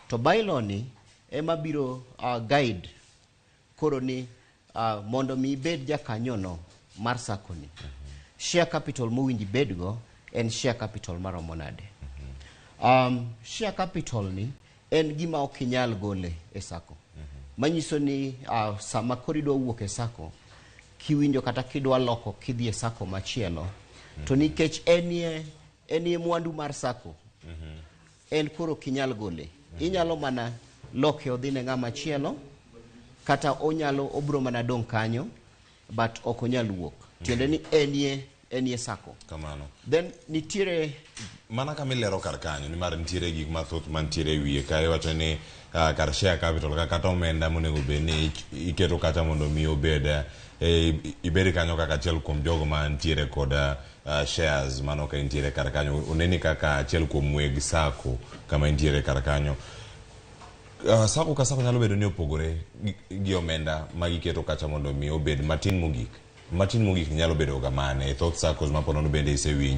To bylaw ni ema biro guide koro ni mondo mi ibed jakanyono mar sacco ni, share capital mowinjo ibedgo en share capital maromo nade. Share capital ni en gima ok inyal gole e sacco, manyiso ni sama koro idwa wuok e sacco, kiwinjo kata kidwa loko kidhi e sacco machielo, to nikech enie mwandu mar sacco, en koro ok inyal gole. Inyalo mana loke odhi ne ng'ama chielo, kata onyalo obro mana dong' kanyo, but ok onyal wuok. Tiende ni enie sacco. Kamano. Then nitiere Mana kama ilero kar kanyo, nimar nitiere gik mathoth mantiere e wiye ka. Iwacho ni kar share capital ka kata omenda monego bed ni iketo kacha mondo mi obed ibed kanyo kaka achiel kuom jogo mantiere kod shares mano ka intiere kar kanyo, oneni kaka achiel kuom weg sacco kama intiere kar kanyo. Sacco ka sacco nyalo bedo ni opogore gi omenda ma giketo kacha mondo mi obed matin mogik. Matin mogik nyalo bedo ga mane e thoth saccos ma ponono bende isewinjo?